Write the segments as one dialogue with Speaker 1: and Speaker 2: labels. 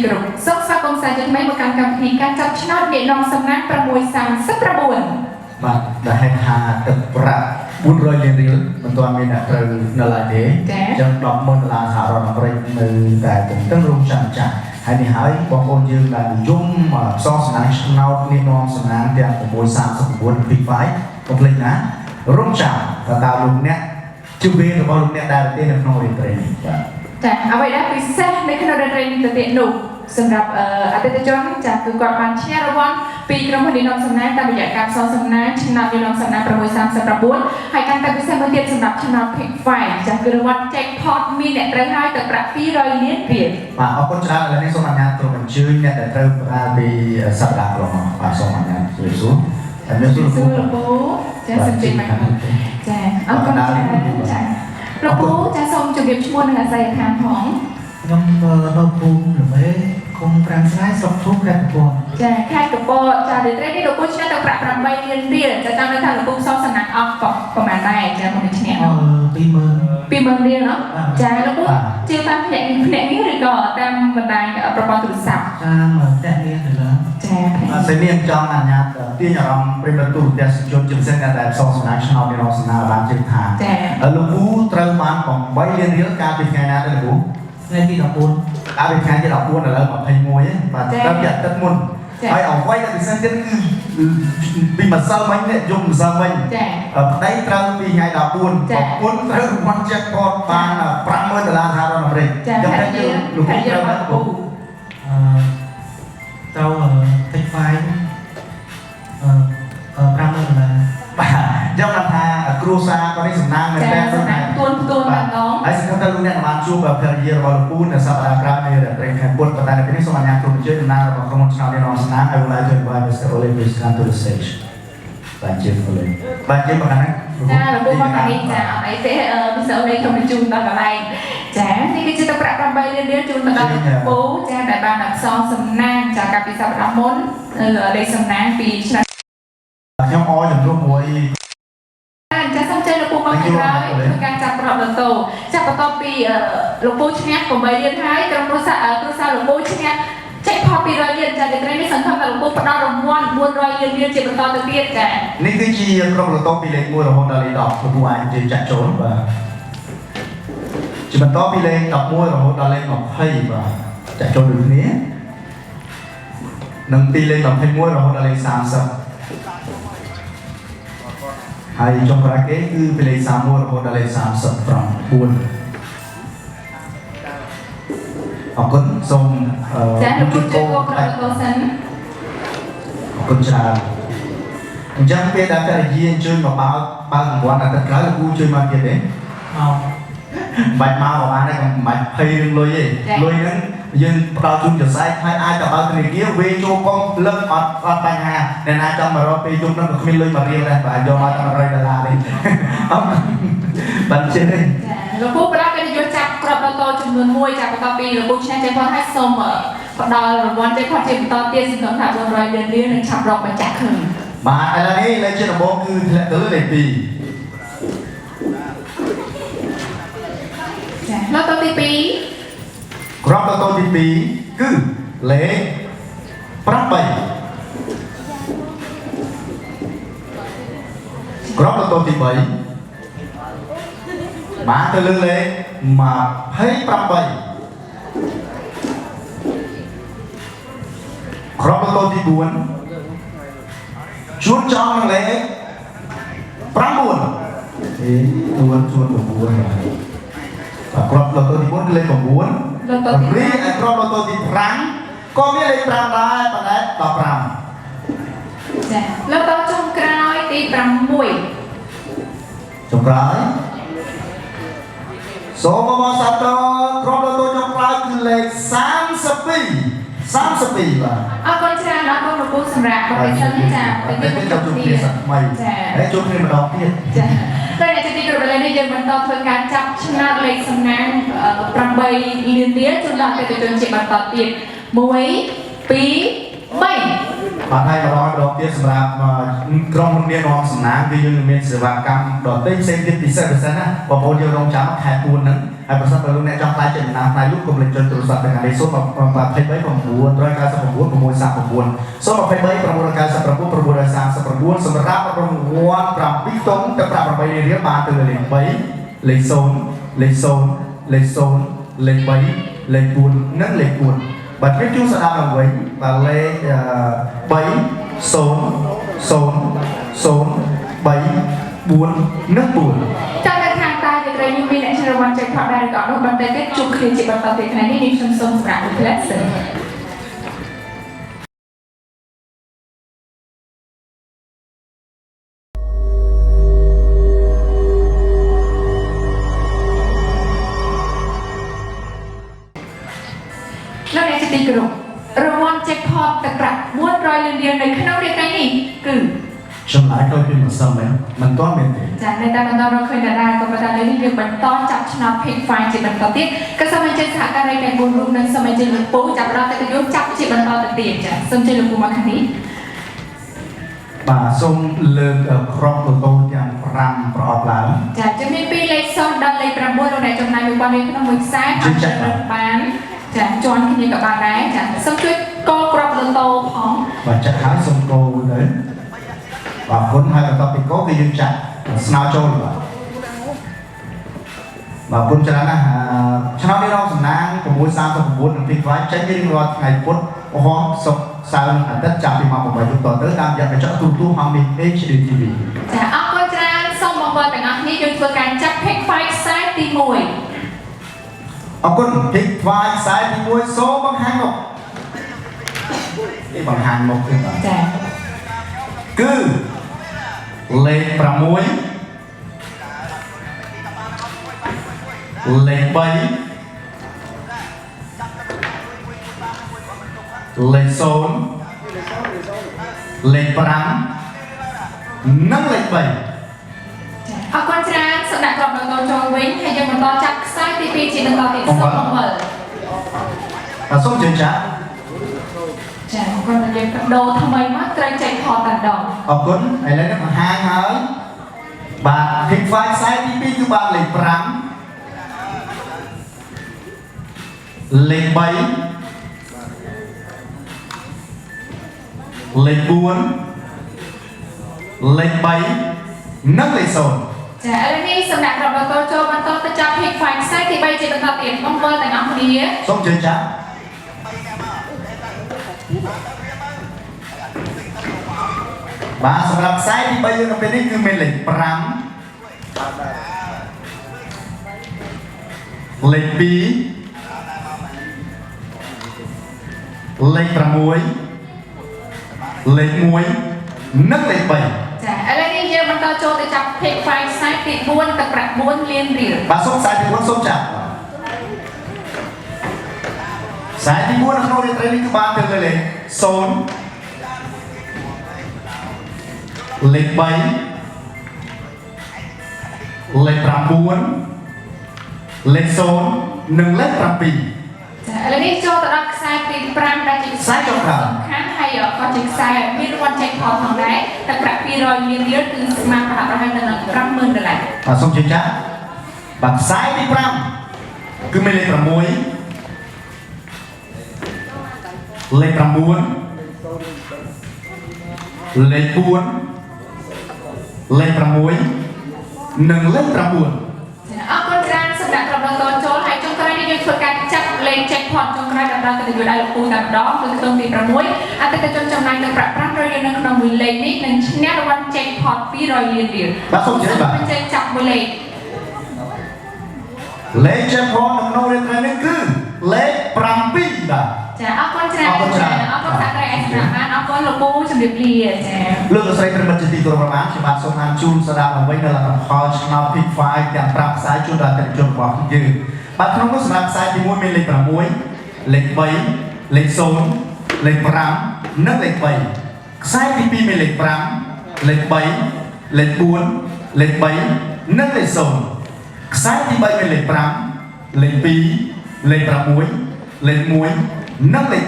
Speaker 1: គោរពសូមស្វាគមន៍សាជាថ្មីមកកាន់កម្មវិធីការចាប់ឆ្នោតអ្នកនាំសំណាង639
Speaker 2: បាទដែលហេតុថាទឹកប្រាក់400លានរៀលមិនទាន់មានអ្នកត្រូវនៅឡើយទេ
Speaker 1: ចា៎
Speaker 2: អញ្ចឹង100,000ដុល្លារសហរដ្ឋអាមេរិកនៅតែទន្ទឹងរង់ចាំចាស់ហើយនេះហើយបងប្អូនយើងដែលនិយមផ្សងសំណាងឆ្នោតនេះនាំសំណាងទាំង639 Big Five កុំភ្លេចណារងចាំតើតើលោកអ្នកជាវេនរបស់លោកអ្នកដែរទេនៅក្នុងរាត្រីនេះបាទ
Speaker 1: ចាអ្វីដែលពិសេសនៅក្នុងរាត្រីនេះទៅទៀតនោះសម្រាប់អតិថិជនចាគឺគាត់បានឈ្នះរង្វាន់ពីក្រុមហ៊ុននីនំសំណាងតាមរយៈការផ្សងសំណាងឆ្នោតនីនំសំណាង639ហើយកាន់តែពិសេសមួយទៀតសម្រាប់ឆ្នោត Pick Five ចាគឺរង្វាន់ Jackpot មានអ្នកត្រូវហើយទៅប្រាក់200លានរៀល
Speaker 2: បាទអរគុណច្រើនឥឡូវនេះសូមអនុញ្ញាតក្រុមអញ្ជើញអ្នកដែលត្រូវផ្ដាល់ពីសប្តាហ៍កន្លងមកបាទសូមអនុញ្ញាតជម្រាបសួរហើយមានសួរ
Speaker 1: សួរលោកពូចាសូមជម្រាបមកចាអរគុណច្រើនចាលោកពូចាសូមជម្រាបឈ្មោះនិងអាសយដ្ឋានផង
Speaker 3: ខ្ញុំនៅភូមិល្មេឃុំប្រាំងស្រែស្រុកធំខេត្តកំពត
Speaker 1: ចាខេត្តកពតចារាត្រីនេះលោកពូឈ្នះទៅប្រាក់8លានរៀលចាចាំនៅថាលោកពូផ្សងសំណាងអស់ប្រហែលដែរចាមុននឹងឈ្នះ
Speaker 3: អឺ20000
Speaker 1: 20000រៀលណោះចាលោកពូជឿតាមភ្នាក់ភ្នាក់ងារឬក៏តាមបណ្ដាញប្រព័ន្ធទូរស័ព្ទ
Speaker 3: តាមផ្ទះមានទៅលើ
Speaker 1: ចាភ្នាក់
Speaker 2: បាទសេនាចង់អនុញ្ញាតទាញអារម្មណ៍ប្រិយមិត្តទូរទស្សនិកជនជាពិសេសអ្នកដែលផ្សងសំណាងឆ្នោតមានរងសំណាងបានជិះថា
Speaker 1: ចា
Speaker 2: លោកពូត្រូវបាន8លានរៀលកាលពីថ្ងៃណាដែរលោកពូ
Speaker 3: ថ្ងៃទី14
Speaker 2: កាលពីថ្ងៃទី14ឥឡូវ21ហ្នឹងបាទត្រូវពីអាទិត្យមុនហើយអ្វីដែលពិសេសទៀតគឺពីម្សិលមិញនេះយំម្សិលមិញ
Speaker 1: ចា
Speaker 2: ប្តីត្រូវពីថ្ងៃ14ប្រពន្ធត្រូវរង្វាន់ jackpot បាន50000ដុល្លារសហរដ្ឋអាមេរិក
Speaker 1: ចា
Speaker 2: ចឹងតែ
Speaker 1: ភរិយា
Speaker 2: លោក
Speaker 1: ភរិយា
Speaker 2: ត្រូវ
Speaker 1: របស់
Speaker 2: ពូ
Speaker 1: ពូ
Speaker 3: អឺត្រូវតិចហ្វាយអឺ50000ដុល្លារ
Speaker 2: បាទអញ្ចឹងបានថាគ្រួសារគាត់នេះសំណាងមែន
Speaker 1: ចា
Speaker 2: តើ
Speaker 1: សំណាងទួនទួនម្ដង
Speaker 2: ហើយសង្ឃឹមថាលោកអ្នកនឹងបានជួបភរិយារបស់លោកពូនៅសប្តាហ៍ក្រោយនៃរាត្រីខែពុទ្ធប៉ុន្តែនៅពេលនេះសូមអនុញ្ញាតក្រុមអញ្ជើញតំណាងរបស់ក្រុមហ៊ុនឆ្នោតនេះនាំស្នាម I would like to invite Mr. Ole please come to the stage បាទជឿ Ole បាទជឿមកខាងនេះ
Speaker 1: ចាលោកពូមកខាងនេះចាអត់អីទេអឺពិសេសនេះខ្ញុំជូនដល់កន្លែងចានេះគឺជាទឹកប្រាក់8លានរៀលជូនទៅដល់លោកពូចាដែលបានផ្សងសំណាងចាកាលពីសប្តាហ៍មុនលេខសំណាងពីឆ្នាំ
Speaker 2: ខ្ញុំអរចំនួនមួយ
Speaker 1: ចាសូមជើញលោកពូមកខាងក្រោយធ្វើការចាប់ប្រអប់លតូចាបន្ទាប់ពីលោកពូឈ្នះ8លានហើយក្រុមគ្រួសារគ្រួសារលោកពូឈ្នះចេញផល200លានចាទីត្រីនេះសង្ឃឹមថាលោកពូផ្ដល់រង្វាន់400លានរៀលជាបន្តទៅទៀតចា
Speaker 2: នេះគឺជាក្រុមលតូពីលេខ1រហូតដល់លេខ10លោកពូអាចអញ្ជើញចាក់ចូលបាទជាបន្តពីលេខ11រហូតដល់លេខ20បាទចាក់ចូលដូចគ្នានិងពីលេខ21រហូតដល់លេខ30ហើយចុងក្រោយគេគឺពីលេខ31រហូតដល់លេខ39អរគុណសូម
Speaker 1: ចាលោកពូជួយគោក្រុមលតូសិន
Speaker 2: អរគុណច្រើនអញ្ចឹងពេលដែលភរិយាអញ្ជើញមកបើកបើករង្វាន់អាទិត្យក្រោយលោកគ្រូជួយមកទៀតទេ
Speaker 3: មក
Speaker 2: មិនបាច់មកក៏បានដែរកុំមិនបាច់ភ័យរឿងលុយទេលុយហ្នឹងយើងផ្ដល់ជូនចសែកហើយអាចទៅបើកធនាគារវេចូលកុំលឹកអត់អត់បញ្ហាអ្នកណាចង់មករកពេលយប់ហ្នឹងក៏គ្មានលុយមករៀលដែរបាទយកមកតែ100ដុល្លារនេះអត់បានចេះទេ
Speaker 1: ចាលោកពូផ្ដល់កិត្តិយសចាប់គ្រាប់លតូចំនួន1ចាបន្ទាប់ពីលោកពូឈ្នះចេញផងហើយសូមផ្ដល់រង្វាន់ចេញផងជាបន្តទៀតសង្ឃឹមថា400លានរៀលនឹងឆាប់រកម្ចាស់ឃើញ
Speaker 2: បាទឥឡូវនេះលេខជាដំបូងគឺធ្លាក់ទៅលើលេខ2
Speaker 1: ចាលតូទី2
Speaker 2: គ្រាប់លតូទី2គឺលេខ8គ្រាប់លតូទី3បានទៅលើលេខ28គ្រាប់លតូទី4ជួនចំនឹងលេខ9អេ4ជួន9បាទបាទគ្រាប់លតូទី4គឺលេខ9
Speaker 1: លតូទី
Speaker 2: រីឯក្រុមលតូទី5ក៏មានលេខ5ដែរប៉ុន្តែ15
Speaker 1: ចាលតូចុងក្រោយទី6
Speaker 2: ចុងក្រោយសូមអបអរសាទរក្រុមលតូចុងក្រោយគឺលេខ32 32បាទ
Speaker 1: អរគុណច្រើនអរគុណលោកពូសម្រាប់បទពិសោធន៍នេះចា
Speaker 2: តែ
Speaker 1: ទៅ
Speaker 2: ទៀត
Speaker 1: ទៀត
Speaker 2: ជួបគ្នាសាថ្មីហើយជួបគ្នាម្ដងទៀត
Speaker 1: ចាតែអ្នកជាទីគោរពឥឡូវនេះយើងបន្តធ្វើការចាប់ឆ្នោតលេខសំណាង8លានរៀលជូនដល់អតិថិជនជាបន្តទៀត1 2 3
Speaker 2: បាទហើយម្ដងម្ដងទៀតសម្រាប់ក្រុមហ៊ុនមានរងសំណាងគឺយើងនឹងមានសេវាកម្មដទៃផ្សេងទៀតពិសេសពិសេសណាបងប្អូនយើងរងចាំខែ4ហ្នឹងហើយប្រសិនបើលោកអ្នកចង់ខ្លាចចេញដំណើរផ្នែកលុកកុំភ្លេចចុចទូរស័ព្ទទៅខាងលេខ0 23 999 639 023 999 639សម្រាប់រង្វាន់7ខ្ទង់ទៅប្រាក់8រៀលបានទៅលេខ3លេខ0លេខ0លេខ0លេខ3លេខ4និងលេខ4បាទខ្ញុំជួនស្ដាប់ឡើងវិញបាទលេខ3 0 0 0 3 4និង4
Speaker 1: ចាំនៅខាងតារាត្រីនេះមានអ្នកឆ្លងវ៉ាន់ចែកផតដែរឬក៏អត់នោះបន្តិចទៀតជួបគ្នាជាបន្តទៀតថ្ងៃនេះនេះខ្ញុំសូមសម្រាប់មួយផ្លែសិនលោកអ្នកជាទីគោរពរង្វាន់ jackpot ទឹកប្រាក់400លានរៀលនៅក្នុងរាត្រីនេះគឺ
Speaker 2: ចម្លើយទៅពីម្សិលមិញមិនទាន់មានទេ
Speaker 1: ចានៅតែបន្តរកឃើញដដែលក៏ប៉ុន្តែលើនេះយើងបន្តចាប់ឆ្នោត pick file ជាបន្តទៀតក៏សូមអញ្ជើញសហការីទាំង4រូបនិងសូមអញ្ជើញលោកពូចាប់ដល់កិត្តិយសចាប់ជាបន្តទៅទៀតចាសូមអញ្ជើញលោកពូមកខាងនេះ
Speaker 2: បាទសូមលើកក្របតូតូទាំង5ប្រអប់ឡើង
Speaker 1: ចាជំនាញពីលេខ0ដល់លេខ9លោកអ្នកចំណាយ1000រៀលក្នុងមួយខ្សែហើយជ្រើសរើសបានចាជន់គ្នាក៏បានដែរចាសូមជួយកក្របលូតូផង
Speaker 2: បាទចាក់ហើយសូមកោទៅបាទគុណហើយបន្ទាប់ពីកោគឺយើងចាក់ស្នោចូលបាទបាទគុណច្រើនណាស់ឆ្នោតនេះរងសំណាង639និងទីខ្វាយចេញរៀងរាល់ថ្ងៃពុធពហុសុក្រសៅរ៍និងអាទិត្យចាប់ពីម៉ោង8យប់តទៅតាមរយៈកញ្ចក់ទូរទស្សន៍ហងនេះ HD TV
Speaker 1: ចាអរគុណច្រើនសូមបងប្អូនទាំងអស់គ្នាយើងធ្វើការចាប់ pick file ខ្សែទី1
Speaker 2: អរគុណភិកថ្វាយខ្សែទី1សូមបង្ហាញមុខនេះបង្ហាញមុខទេបាទ
Speaker 1: ចា
Speaker 2: គឺលេខ6លេខ3លេខ0លេខ5និងលេខ3
Speaker 1: អរគុណច្រើនសម្រាប់ក្រុមដល់ចូលវិញហើយយើងបន្តចាប់ខ្សែទី2ជាបន្តទៀតសូមបងប្អូន
Speaker 2: បាទសូមជឿចាក់
Speaker 1: ចាគាត់តែយើងបដូរថ្មីមកត្រូវចេញថតតែម្ដង
Speaker 2: អរគុណឥឡូវនេះបង្ហាញហើយបាទភិកថ្វាយខ្សែទី2គឺបានលេខ5លេខ3លេខ4លេខ3និងលេខ0
Speaker 1: ចាឥឡូវនេះសម្រាប់ក្រុមដល់ចូលបន្តទៅចាប់ pick file ខ្សែទី3ជាបន្តទៀតបងប្អូនទាំងអស់គ្នា
Speaker 2: សូមជឿចាក់បាទសម្រាប់ខ្សែទី3យើងនៅពេលនេះគឺមានលេខ5លេខ2លេខ6លេខ1និងលេខ3
Speaker 1: ចាឥឡូវនេះយើងបន្តចូលទៅចាប់ pick file ខ្សែទី4ទឹកប្រាក់4លានរៀល
Speaker 2: បាទសូមខ្សែទី4សូមចាប់ខ្សែទី4នៅក្នុងរាត្រីនេះគឺបានទៅលើលេខ0លេខ3លេខ9លេខ0និងលេខ7
Speaker 1: ចាឥឡូវនេះចូលទៅដល់ខ្សែទី5ដែលជា
Speaker 2: ខ្សែចុងក្រោយ
Speaker 1: សំខាន់ហើយក៏ជាខ្សែមានរង្វាន់ចេញថតផងដែរទឹកប្រាក់200លានរៀលគឺស្មើប្រហាក់ប្រហែលទៅនឹង50000ដុល្លារ
Speaker 2: បាទសូមជឿចាក់បាទខ្សែទី5គឺមានលេខ6លេខ9លេខ4លេខ6និងលេខ9
Speaker 1: ចាអរគុណច្រើនសម្រាប់ក្រុមដល់ចូលហើយចុងក្រោយនេះយើងធ្វើការចាប់លេខ jackpot ចុងក្រោយដល់កិត្តិយសដល់លោកពូតែម្ដងគឺខ្ទង់ទី6អតិថិជនចំណាយទឹកប្រាក់500រៀលនៅក្នុងមួយលេខនេះនឹងឈ្នះរង្វាន់ jackpot 200លានរៀល
Speaker 2: បាទសូមជឿបាទ
Speaker 1: អញ្ជើញចាប់មួយលេខ
Speaker 2: លេខ jackpot នៅក្នុងរាត្រីនេះគឺលេខ7បាទ
Speaker 1: ចាអរគុណច្រើន
Speaker 2: អរគុណច្រើន
Speaker 1: អរគុណសហត្រីឯកសារបានអរគុណលោកពូជំរាបលាចា
Speaker 2: លោកលោកស្រីប្រិមត្តជាទីគោរពរាប់អានខ្ញុំបាទសូមអានជូនស្ដាប់ឡើងវិញនៅលទ្ធផលឆ្នោត Pick 5ទាំង5ខ្សែជូនដល់អតិថិជនរបស់យើងបាទក្នុងនោះសម្រាប់ខ្សែទី1មានលេខ6លេខ3លេខ0លេខ5និងលេខ3ខ្សែទី2មានលេខ5លេខ3លេខ4លេខ3និងលេខ0ខ្សែទី3មានលេខ5លេខ2លេខ6លេខ1និងលេខ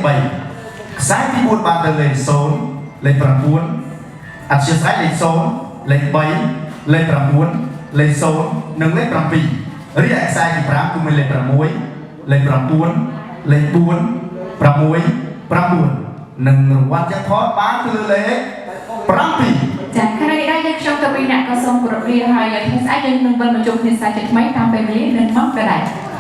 Speaker 2: 3ខ្សែទី4បានទៅលេខ0 លេខ9អធ្យាស្រ័យលេខ0លេខ3លេខ9លេខ0និងលេខ7រីឯខ្សែទី5គឺមានលេខ6លេខ9លេខ4 6 9និងរង្វាន់ jackpot បានគឺលេខ7
Speaker 1: ចាខណៈនេះដែរយើងខ្ញុំទៅពីអ្នកក៏សូមគោរពលាហើយថ្ងៃស្អែកយើងនឹងវិលមកជួបគ្នាសាជាថ្មីតាមពេលវេលានិងម៉ោងដដែល។